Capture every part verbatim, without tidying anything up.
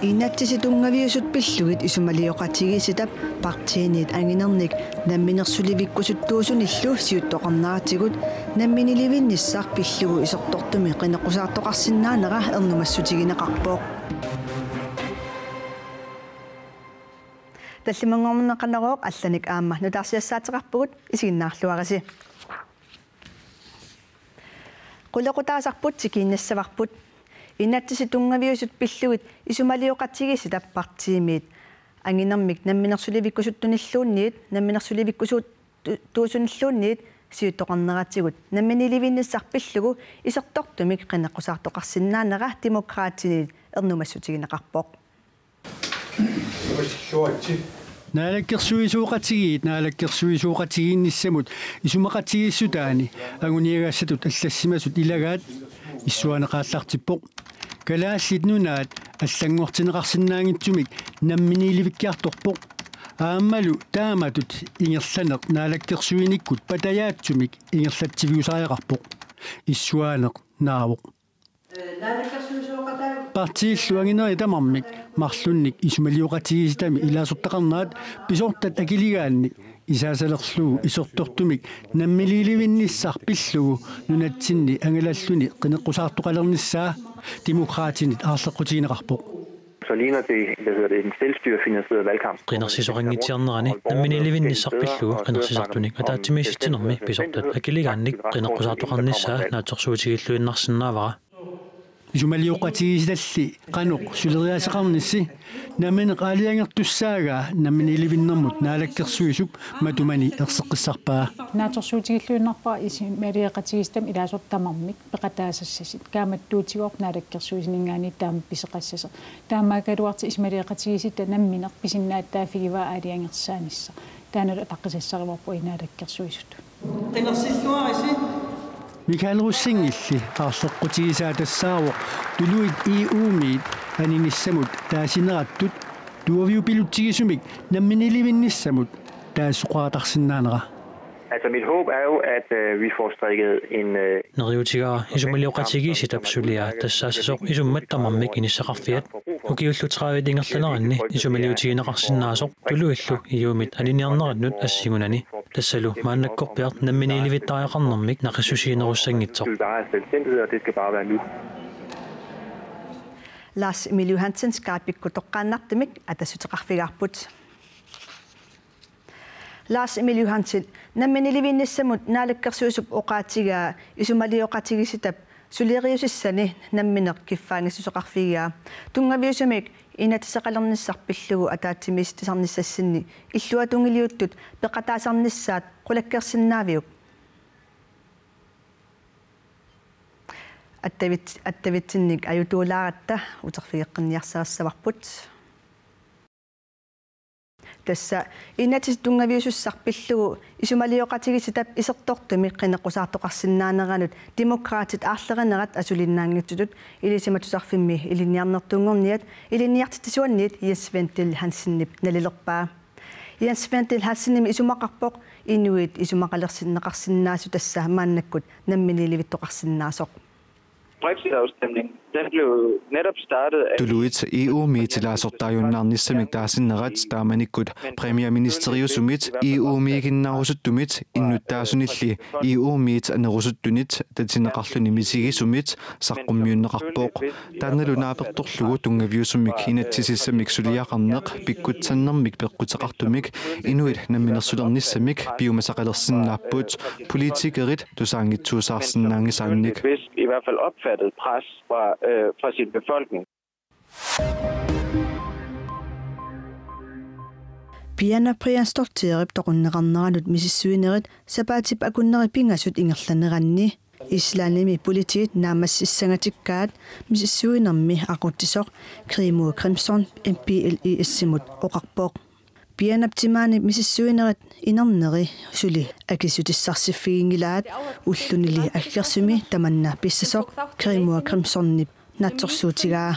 Inatsisit tunngaviusut pillugit isumalioqatigiissitap partiinit anginernik namminersulivikkusuttuusunillu siuttoqarneratigut namminiilivinnissaq pillugu isertortumik qineqqusaartoqarsinnaanera ernumassutigineqarpoq. Tallimanngornermi Qanorooq allanik aamma nutaarsiassaateqarpugut, isiginnaarluarisi. Qulequtaasarput tikiinnassavarput. Inatsisit tunngaviusut pillugit isumalioqatigiissitap partiimiit anginermik namminersulivikkusuttunilluunniit, namminersulivikkusut-, tu-, tuusunilluunniit siuttoqarneratigut namminiilivinnissaq pillugu isertortumik qineqqusaartoqarsinnaanera Demokraatinit ernumassutigineqarpoq. Naalakkersuisooqatigiit naalakkersuisooqatigiinnissamut isumaqatigiissutaani anguniagassatut allassimasut ilagaat issuaaneq aallartippoq. Kalaallit Nunaat allanngortinneqarsinnaanngitsumik namminiilivikkiartorpoq. Aammalu taamatut ingerlaneq naalakkersuinikkut patajaatsumik ingerlatsiviusariaqarpoq. Issuaaneq naavoq. Partiillu anginerit tamarmik marlunnik isumalioqatigiissitami ilaasortaqarnerat pisortat akiligaanni isaasalerlugu isertortumik namminiilivinnissaq pillugu nunatsinni angalalluni qineqqusaartoqalernissaa Demokraatinit aarleqqutigineqarpoq. Så ligner det, hvad hedder det, en selvstyrefinansieret valgkamp. Qinersisoqanngittiarnerani namminiilivinnissaq pillugu qinersisartunik ataatsimiissitsinermi pisortat akiligaannik qineqqusaartoqarnissaa naatsorsuutigilluinnarsinnaavara. Isumalioqatigiissitalli qanoq suleriaaseqarnissi? Nammineq aalajangertussaagaa namminiilivinnermut naalakkersuisup matumani erseqqissarpaa. Naatsorsuutigilluinnarpara isumalioqatigiissitami ilaasortat tamarmik peqataasassasut. Kaammattuutigooq naalakkersuisuninngaanniit taama pisoqassasoq. Taamaakkaluartoq isumalioqatigiissitap nammineq pisinnaatitaaffigivaa aalajangersaanissaq. Taannalu ataqqisassarivarput naalakkersuisut. Qinersilluarisi. Michael Rosingilli aarleqqutigisaa tassaavoq tuluit E U-miit aninissamut taasinerattut tuaviupilutsigisumik namminiilivinnissamut taasoqartarsinnaanera. Altså, mit håb er jo, at, øh, vi får strikket en, øh, Neriuutigaara isumalioqatigiissitap suliaa tassaassasoq isummat tamarmik inissaqarfiat. Ukiullu tredive ingerlaneranni isumaliutigineqarsinnaasoq tuluillu E U-mit aniniarnerannut assigiinngitsunik. Tassalu maannakkorpiaq namminiilivittariaqarnermik naqissusiinerussanngitsoq. Det skal bare selvstændighed, og det skal bare være nu. Lars Emil Johansen Skype-ikkut toqqaannartumik atassuteqarfigaarput. Lars Emil Johansen, namminiilivinnissamut naalakkersuisup oqaatigaa isumalioqatigiissitap suleriusissani nammineq kiffaanngissuseqarfigigaa. Tunngaviusumik inatsiseqalernissaq pillugu ataatsimiissitsisarnissassinni illuatungiliuttut peqataasarnissaat qulakkeersinnaaviuk? Attavit-, attavitsinnik ajutuulaaratta uterfigeqqinniarsarissavarput. Tassa inatsisit tunngaviusussaq pillugu isumalioqatigiissitap isertortumik qineqqusaartoqarsinnaaneranut Demokraatit aarlerinerat asulinnaanngitsutut Ilisimatusarfimmi ilinniarnertuunngorniat ilinniartitsisuanniit Jens Wendel Hansenip nalilerpaa. Jens Wendel Hansenimit isumaqarpoq inuit isumaqalersinneqarsinnaasut tassa maannakkut namminiilivittoqarsinnaasoq. Brexit-afstemning, den blev netop startet af Tuluit E U-miit ilaasortaajunnaarnissamik taasinnerat taamanikkut premierministeriusumit E U-miiginnaarusuttumit innuttaasunilli E U-miit anerusuttunit tatineqarluni misigisumit saqqummiunneqarpoq. Taannalu naapertorlugu tunngaviusumik inatsisissamik suliaqarneq pikkutsannermik peqquteqartumik inuit namminersulernissamik piumasaqalersinnaapput, politikerit tusaanngitsuusaarsinnaanngisaannik. Bevidst i hvert fald opfattet pres fra, øh, fra sin befolkning. Piana Briansdottirip toqunneqarneranut misissuinerit sapaatip akunneri pingasut ingerlaneranni Islandimi politiit naammassissangatikkaat misissuinermi aqutsisoq Grímur Grímsson M P L E S-imut oqarpoq. Pianap timaanip misissuinerit inerneri suli akissutissarsiffiginngilaat, ullunili aggersumi tamanna pissasoq Grímur Grímssonip naatsorsuutigaa.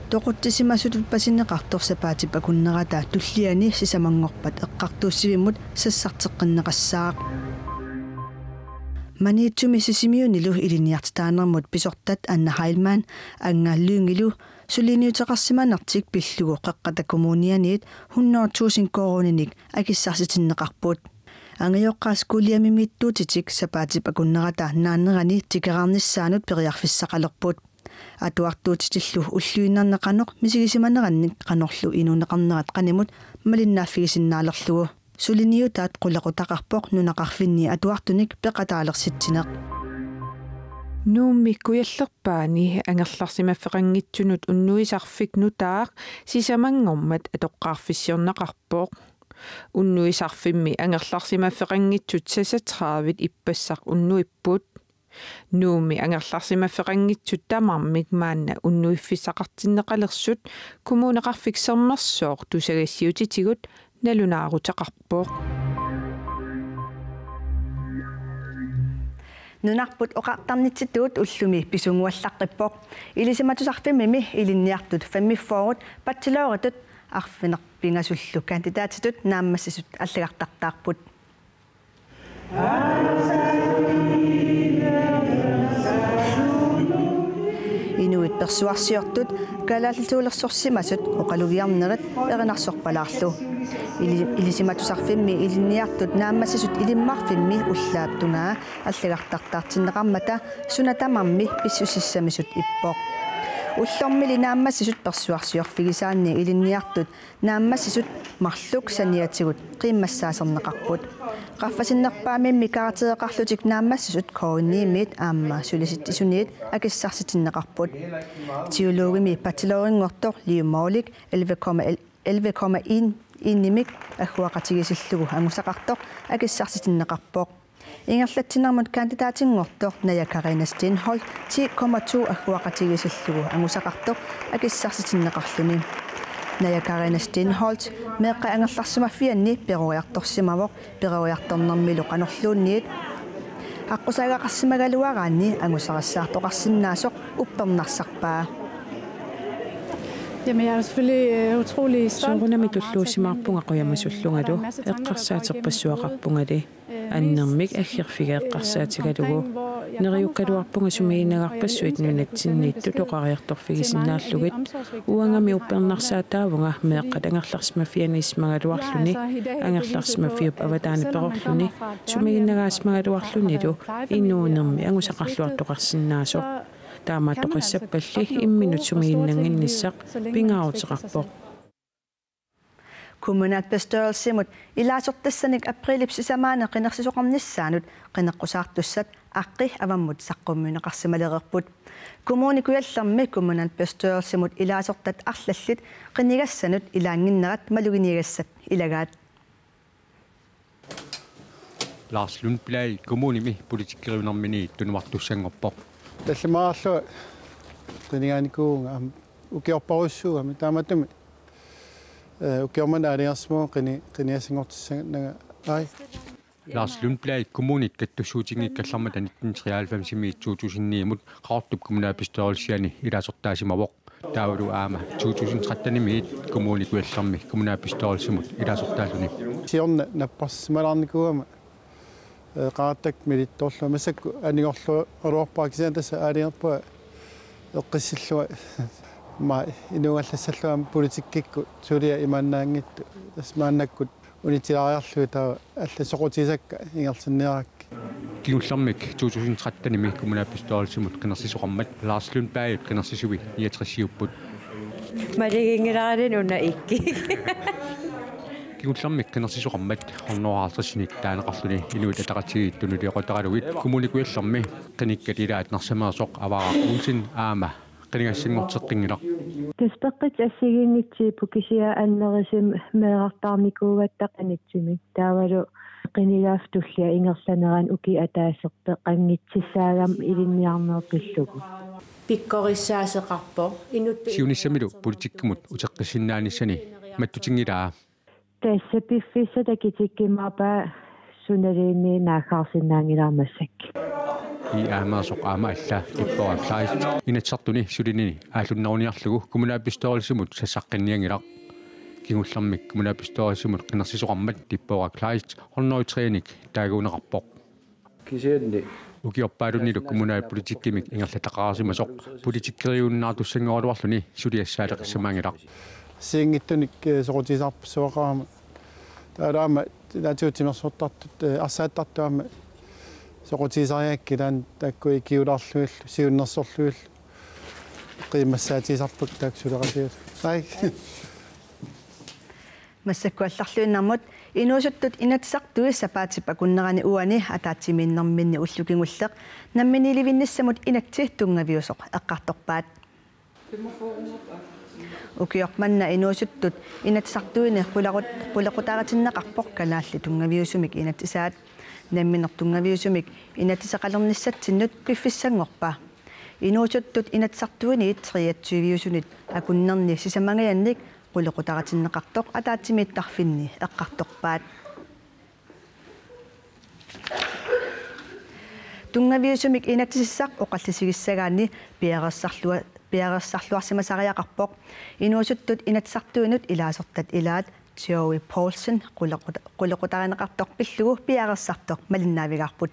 Toqutsisimasutut pasineqartoq sapaatip akunnerata tulliani sisamanngorpat eqqartuussivimmut sassarteqqinneqassaaq. Maniitsumi Sisimiunilu ilinniartitaanermut pisortat Anna Heilmann Anga Lyngilu suliniuteqarsimanertik pillugu Qeqqata Kommunianiit hundrede tusind koruuninik akissarsitinneqarput. Angajoqqaat Kuliamimiittuutitik sapaatip akunnerata naanerani tikeraarnissaanut periarfissaqalerput. Atuartuutitillu ulluinnarni qanoq misigisimanerannik qanorlu inuuneqarnerat qanimut malinnaaffigisinnaalerlugu. Suliniutaat qulequtaqarpoq nunaqarfinni atuartunik peqataalersitsineq. Nuummi Kujallerpaani angerlarsimaffeqanngitsunut unnuisarfik nutaaq sisamanngormat atoqqaarfissiorneqarpoq. Unnuisarfimmi angerlarsimaffeqanngitsut seksogtredive ippassaq unnuipput. Nuummi angerlarsimaffeqanngitsut tamarmik maanna unnuiffissaqartinneqalersut Kommuneqarfik Sermersooq tusagassiuutitigut nalunaaruteqarpoq. Nunarput oqartarnitsitut ullumi pisunnguallaqqippoq. Ilisimatusarfimmimi ilinniartut femogfyrre bacheloritut arfineq-pingasullu kandidaatitut naammassisut allagartartaarput. Inuit persuarsiortut, kalaallisuulersorsimasut, oqalugiarnerit erinarsorpalaarlu. Ili-, ilisimatusarfimmi ilinniartut naammassisut Ilimmarfimmi ullaap tungaa allagartartaartinneqarmata suna tamarmi pissusissamisut ippoq. Ullormili naammassisut persuarsiorfigisaanni ilinniartut naammassisut marluk saniatigut qiimmassaaserneqarput. Qaffasinnerpaamimmi karaktereqarlutik naammassisut K N I-miit aamma Sulisitsisuniit akissarsitinneqarput. Teologimi bachelorinngortoq Liv Molik elleve komma en, elleve komma en, enimik agguaqatigiissillugu angusaqartoq akissarsitinneqarpoq. Ingerlatsinermut kandidaatinngortoq Naja Karina Steenholdt ti komma to agguaqatigiissillugu angusaqartoq akissarsitinneqarluni. Naja Karina Steenholdt meeqqat angerlarsimaffianni peroriartorsimavoq, peroriartornermilu qanorluunniit aqqusaagaqarsimagaluaraanni angusarissaartoqarsinnaasoq uppernarsarpaa. Jamen, jeg er selvfølgelig, øh, utrolig stolt. Soorunami tulluusimaarpunga qujamasullungalu, eqqarsaaterpassuaqarpungali. Annermik aggerfiga eqqarsaatigalugu. Neriukkaluarpunga sumiginnagarpassuit nunatsinniittut oqariartorfigisinnaallugit. Uangami uppernarsaataavunga meeqqat angerlarsimaffianiissimagaluarluni, angerlarsimaffiup avataani perorluni, sumiginnagaasimagaluarlunilu inuunermi angusaqarluartoqarsinnaasoq. Taamaattoqassappalli imminut sumiginnannginnissaq pingaaruteqarpoq. Kommunalbestyrelsimut ilaasortassanik aprilip sisamaanni qinersisoqarnissaanut qineqqusaartussat Aqqi avammut saqqummiunneqarsimalereerput. Kommune Kujallermi kommunalbestyrelsimut ilaasortat arlallit qinigassanut ilaannginnerat maluginiagassat ilagaat. Lars Lundblad kommunimi politikkeriunermini tunuartussanngorpoq. Tallimaarlu qinigaanikuuvunga aamma ukiorparujussuugami taamatut, eh, ukiormanna aalajangersimavunga qini-, qinigassanngortissananga ai. Lars Lundblad kommunit kattussuutiginngikkallarmata nitten treoghalvfemsimiit to tusind ni-mut Qaqortup kommunalbestyrelsiani ilaasortaasimavoq. Taavalu aamma to tusind tretten-imiit Kommune Kujallermi kommunalbestyrelsimut ilaasortaalluni. Siorna napparsimalaarnikuugama, eh, Qaqattaaq milittorlu massakkut anigorluaruarpara kisianni tassa aalajangerpunga eqqissillunga aamma inuugallassallunga politikkikkut suliat imaannaanngitsut tassa maannakkut unitsilaariarlugit taava allat soqutigisakka ingerlanniarakkit. Kingullermik to tusind tretten-imi kommunalbestyrelsimut qinersisoqarmat Lars Lundbladip qinersisui niogtres-iupput. Maluginngilaraluni una ikki. Kingullermik qinersisoqarmat hundrede og halvtreds-inik taaneqarluni Inuit Ataqatigiit tunuliaqutaqalugit Kommune Kujallermi qinikkat ilaat Narsameersoq Avaaraq Olsen aamma qinigassanngorteqqinngilarput. Tassa peqqissut assigiinngitsuupput kisianni annerusumik meerartaarnikuugatta qanittumik. Taavalu qinigaaffik tullia ingerlanerani ukiup ataaseq peqqanngitsissaagami ilinniarneq pillugu. Pikkorissaasoqarpoq. Inuttut siunissamilu politikkimut uteqqissinnaanissani mattutinngilaa. Tassa piffissaq takutikkumaarpaa sunaluunniit naaggaarsinnaanngilara massakkut. Ii Aamaasoq aamma alla Tippora Kleist Inatsisartuni sulinini aallunneruniarlugu kommunalbestyrelsimut sassaqqinnianngilaq. Kingullermik kommunalbestyrelsimut qinersisoqarmat Tippora Kleist hundrede og tre-nik taaguuneqarpoq. Kisianni Ukiorpaalunnilu kommunalpolitikkimik ingerlataqarsimasoq politikkeriunnaartussanngoraluarluni suliassaaleqissamaanngilaq. Assigiinngitsunik, eh, soqutigisarpassuaqarama. Taalaama ilaatigut timersortartut, eh, arsaattartut aamma soqutigisarigakkit, taanna taakku ikiulaarlugillu, siunnersorlugillu qiimmassaatigisarput taakku suleqatigalugit. Ai. Massakkut allarluinnarmut inuusuttut Inatsisartui sapaatip akunnerani uani ataatsimiinnerminni ullut kingulliit namminiilivinnissamut inatsit tunngaviusoq eqqartorpaat. Ukioq manna inuusuttut Inatsisartuini qulequt-, qulequtaatinneqarpoq kalaallit tunngaviusumik inatsisaat. Nammineq tunngaviusumik inatsiseqalernissatsinnut piffissanngorpa? Inuusuttut Inatsisartuiniit treogtyve-usunit akunnerni sisamangajannik qulequtaatinneqartoq ataatsimiittarfinni eqqartorpaat. Tunngaviusumik inatsisissaq oqallisigissagaanni piareersarlua-, piareersarluarsimasariaqarpoq. Inuusuttut Inatsisartuinut ilaasortat ilaat Joey Poulsen qulequta-, qulequtaarineqartoq pillugu piareersartoq malinnaavigaarput.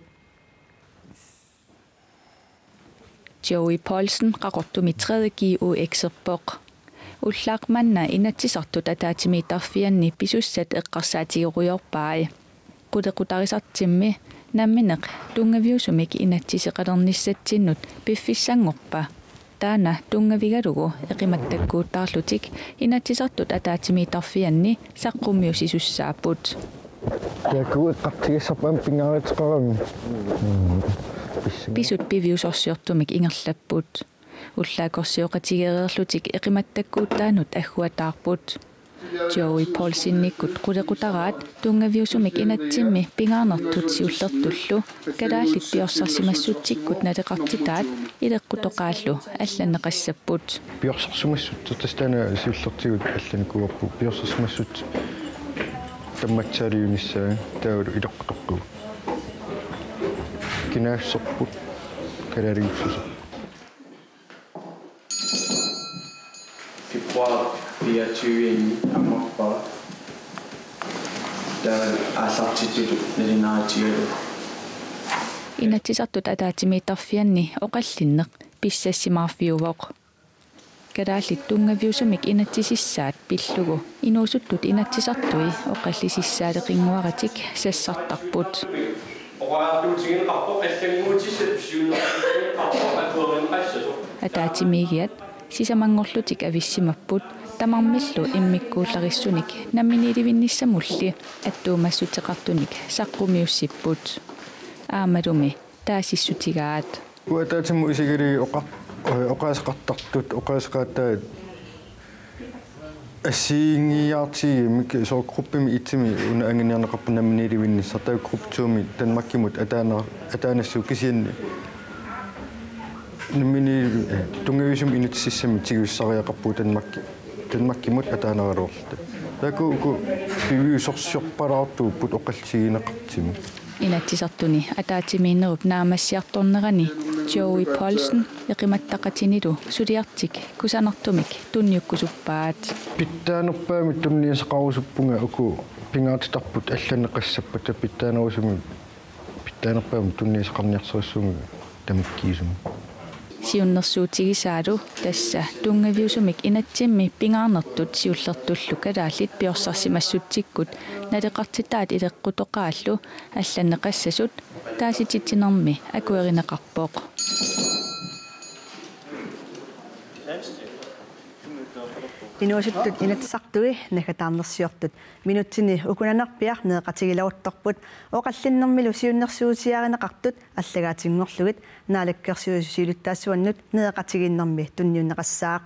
Joey Poulsen Qaqortumi tredje G U X-erpoq. Ullaaq manna Inatsisartut ataatsimiittarfianni pisussat eqqarsaatigerujoorpai. Qulequtaarisartimmi nammineq tunngaviusumik inatsiseqalernissatsinnut piffissanngorpa? Taanna tunngavigalugu eqimattakkuutaarlutik Inatsisartut ataatsimiittarfianni saqqummiussisussaapput. Taakku eqqartugassarput aamma pingaaruteqarami. Mm. Pissang. Pisut piviusorsiortumik ingerlapput. Ullaakkorsioqatigeereerlutik eqimattakkuutaannut agguataarput. Joey Poulsenikkut qulequtaraat tunngaviusumik inatsimmi pingaarnertut siullertullu kalaallit piorsarsimassutsikkut naleqartitaat ileqqutoqaallu allanneqassapput. Piorsarsimassutsit tassa taanna siullertigut allanikuuarput, piorsarsimassutsit tammatsaaliunissaa taavalu ileqqutoqqipput. Kinaassuserput kalaaliussuseq. Februar fireogtyve-ni ammarpara. Taava aallartittutut nalunaarutigaalu. Inatsisartut ataatsimiittarfianni oqallinneq pissassimaarfiuvoq. Kalaallit tunngaviusumik inatsisissaat pillugu inuusuttut Inatsisartui oqallisissaaleqinnguaratik sassartarput. Ataatsimiigiat sisamanngorlutik avissimapput tamarmillu immikkuullarissunik namminiilivinnissamulli attuumassuteqartunik saqqummiussipput. Aammalumi taasissutigaat. Uattaatsimu isigali oqa-, oqaaseqartartut, oqaaseqaataat assigiiaartigimik soorlu gruppimi etsimi una anguniarneqarput namminiilivinnissaq, taava gruppe to-mi Danmarkimut ataana-, ataanassut kisianni nammini-, eh, tunngaviusumik inatsisissamik tigussariaqarpugut Danmarki-, Danmarkimut ataaneraluarluta. Taakku uku piviusorsiorpalaartuupput oqallisigineqartumi. Inatsisartuni ataatsimiinnerup naammassiartornerani Joey Poulsen eqimattaqatinilu suliartik kusanartumik tunniukkusuppaat. Pitsaanerpaamik tunniussaqarusuppunga uku pingaartitarput allanneqassappata pitsaanerusumik pitsaanerpaamik tunniussaqarniarsarissuunga tamakkiisumik. Siunnersuutigisaalu tassa tunngaviusumik inatsimmi pingaarnertut siullertullu kalaallit piorsarsimassutsikkut naleqartitaat ileqqutoqaallu allanneqassasut taasititsinermi akuerineqarpoq. Inuusuttut Inatsisartui naggataarnersiortut minutsini uku nanarpiaq nereqatigileruttorput, oqallinnermilu siunnersuutigineqartut allagaatinngorlugit Naalakkersuisut siulittaasuannut nereqatigiinnermi tunniunneqassaaq.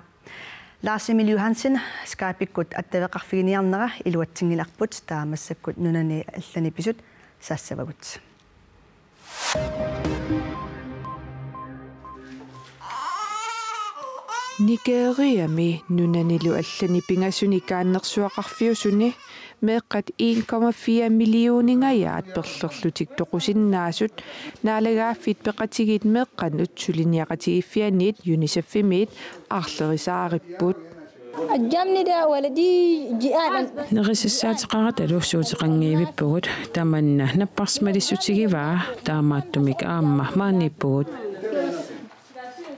Lars Emil Johansen Skype-ikkut attaveqarfiginiarnera iluatsinngilarput, taava massakkut nunani allani pisut saassavagut. Nigeriami nunanilu allani pingasuni kaannersuaqarfiusuni meeqqat en komma fire millioningajaat perlerlutik toqusinnaasut naalagaaffit peqatigiit meeqqannut suliniaqatigiiffianniit UNICEF-imiit aarlerisaaripput. Nerisissaateqaratalu suuteqanngiivippugut, tamanna napparsimalissutigivaa, taamaattumik aamma maaniippugut.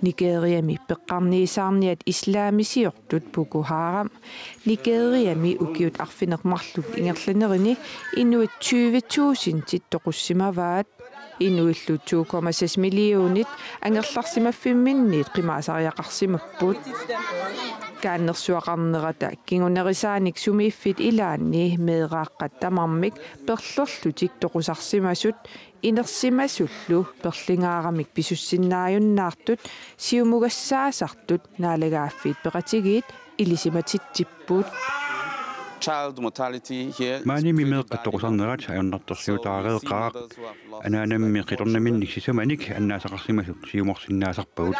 Nigeriami peqqarniisaarniat islamisiortut Boko Haram Nigeriami ukiut arfineq-marluk ingerlanerini inuit tyve tusindit toqussimavaat. Inuillu to komma seks millionit angerlarsimaffimminniit qimaasariaqarsimapput. Kaannersuaqarnerata kingunerisaanik sumiiffik ilaanni meeraaqqat tamarmik perlerlutik toqusarsimasut inersimasullu perlingaaramik pisussinnaajunnaartut siumugassaasartut Naalagaaffiit Peqatigiit ilisimatitsipput. Child mortality here is Maanimi pretty meeqqat bad. Toqusarnerat ajornartorsiutaareeraq. Anaanammi qitornaminnik sisamanik annaasaqarsimasut siumorsinnaasarpagut.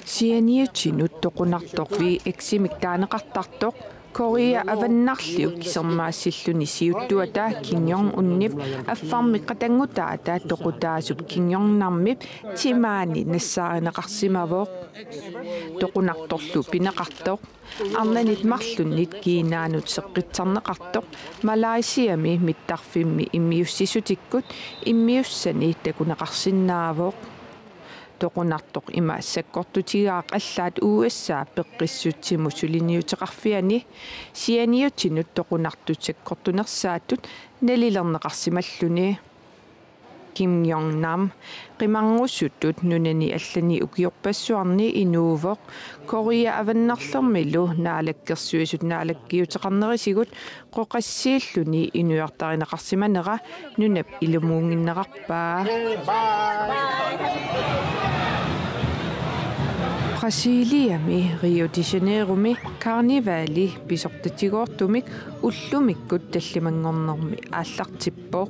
Sianiutinut toqunartoq V X-imik taaneqartartoq Korea Avannarliup kisermaassilluni siuttuata Kim Jong-unip affarmik qatanngutaata toqutaasup Kim Jong-namip timaani nassaarineqarsimavoq. Toqunartorlu pineqartoq arnanit marlunnit kiinaanut seqqitsarneqartoq Malaysiami mittarfimmi immiussissutikkut immiussani takuneqarsinnaavoq. Toqunartoq ima sakkortutigaaq allaat U S A peqqissutsimut suliniuteqarfiani sianiutinut toqunartut sakkortunersaatut nalilerneqarsimalluni. Kim Jong-nam qimarngusutut nunani allani ukiorpassuarni inuuvoq Korea Avannarlermilu Naalakkersuisut naalakkiuteqarnerisigut qoqassiilluni inuiartarineqarsimanera nunap ilumuunnginnerarpaa. Brasiliami Rio de Janeiromi karnevali pisortatigoortumik ullumikkut tallimanngornermi aallartippoq.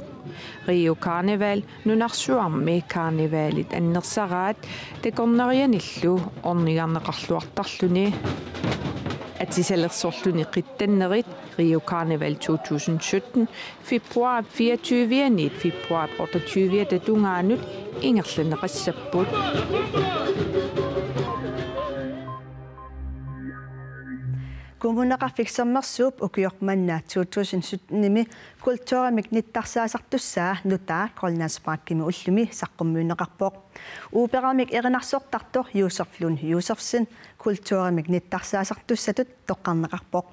Rio Karneval nunarsuarmi karnevalit annersaraat takornarianillu ornigarneqarluartarluni. Atisalersorluni qittannerit Rio Karneval to tusind sytten februar fireogtyve-aniit februar otteogtyve-ata tungaanut ingerlanneqassapput. Kommuneqarfik Sermersuup ukioq manna to tusind sytten-imi kulturimik nittarsaasartussaa nutaaq Grønlandsparkimi ullumi saqqummiunneqarpoq. Operamik erinarsortartoq Josef Lund Josefsen kulturimik nittarsaasartussatut toqqarneqarpoq.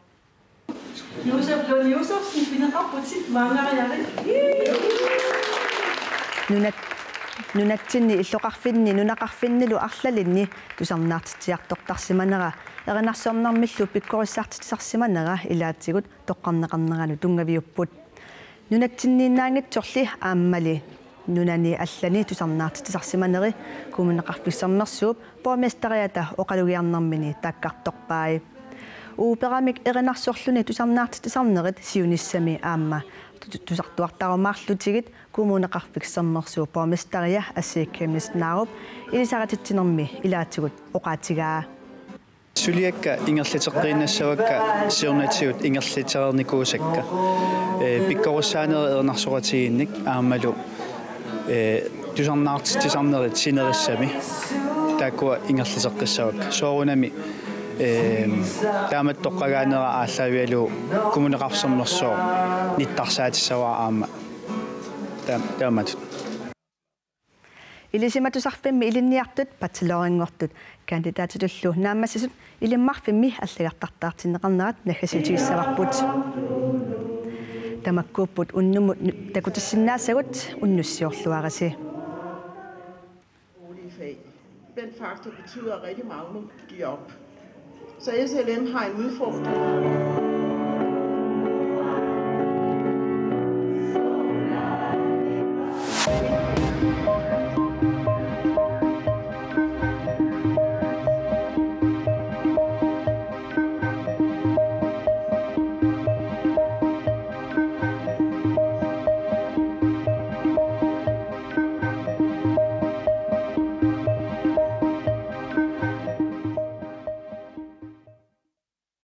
Josef Lund Josefsen pineqarputit maanngajarit. Nunat-, nunatsinni illoqarfinni nunaqarfinnilu arlalinni tusarnaartitsiartortarsimanera erinarsornermillu pikkorissartitsisarsimanera ilaatigut toqqarneqarneralu tunngaviupput. Nunatsinniinnaanngitsorli aammali nunani allani tusarnaartitsisarsimaneri Kommuneqarfik Sermersuup borgmesteriata oqalugiarnermini taakkartorpai. Operamik erinarsorluni tusarnaartitsisarnerit siunissami aamma tu-, tusartuartarumaarlutigit Kommuneqarfik Sermersuup borgmesteria Asii Chemnitz Narup ilisarititsinermi ilaatigut oqaatigaa. Suliakka ingerlateqqiinnassavakka siornatigut ingerlatereernikuusakka. Ee, pikkorissaanerit erinarsoqatigiinnik aammalu, ee, tusarnaartitsisarnerit sinerissami taakkua ingerlateqqissavakka. Soorunami, ee, taamatut toqqagaanera aallaavigalugu Kommuneqarfik Sermersooq nittarsaatissagaa aamma. Taam-, taamatut. Ilisimatusarfimmi ilinniartut bachelorinngortut kandidatitullu naammassisut Ilimmarfimmi allagartartaartinneqarnerat naggasiutigissavarput. Tamakkuupput unnummut nu-, takutissinnaassagut, unnussiorluarisi. Boliger, den faktor betyder, at rigtig mange giver op. Så S L M har en udfordring.